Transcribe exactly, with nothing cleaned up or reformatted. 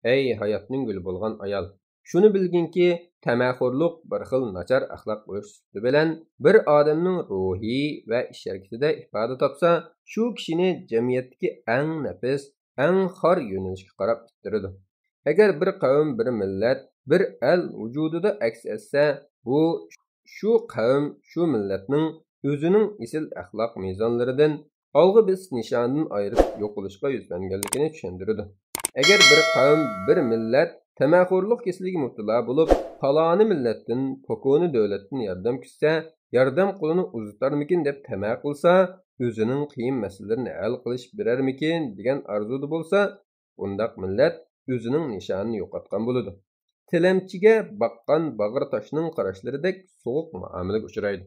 ئەي ھاياتنىڭ گۈلى بولغان ئايال! شۇنى بىلگىنكى، تەمەخورلۇق بىر خىل ناچار ئەخلاق بولۇش سۈپىتى بىلەن بىر ئادەمنىڭ روھى ۋە ئىش ھەرىكىتىدە ئىپادە تاپسا، شۇ كىشىنى جەمئىيەتتىكى ئەڭ نەپىس، ئەڭ خار يۆنىلىشكە قاراپ ئىتتىرىدۇ. ئەگەر بىر قەۋم، بىر مىللەت، بىر ئەل ۋۇجۇدىدا ئەكس ئەتسە، بۇ شۇ قەۋم، شۇ مىللەتنىڭ ئۆزىنىڭ ئېسىل ئەخلاق مىزانلىرىدىن، ئالغا بېسىش نىشانىدىن ئايرىپ يوقىلىشقا يۈزلەنگەنلىكىنى چۈشەندۈرىدۇ. ئەگەر بىر قەۋم، بىر مىللەت تەمەخورلۇق كېسىلىگە مۇپتىلا بولۇپ، پالانى مىللەتتىن، پوكونى دۆلەتتىن ياردەم كۈتسە، ياردەم قولىنى ئۇزىتارمىكىن دەپ تەمە قىلسا، ئۆزىنىڭ قىيىن مەسىلىلىرىنى ھەل قىلىشىپ بېرەرمىكىن دېگەن ئارزۇدا بولسا، بۇنداق مىللەت ئۆزىنىڭ نىشانىنى يوقاتقان بولىدۇ. تىلەمچىگە باققان باغرى تاشنىڭ قاراشلىرىدەك سوغۇق مۇئامىلىگە ئۇچرايدۇ.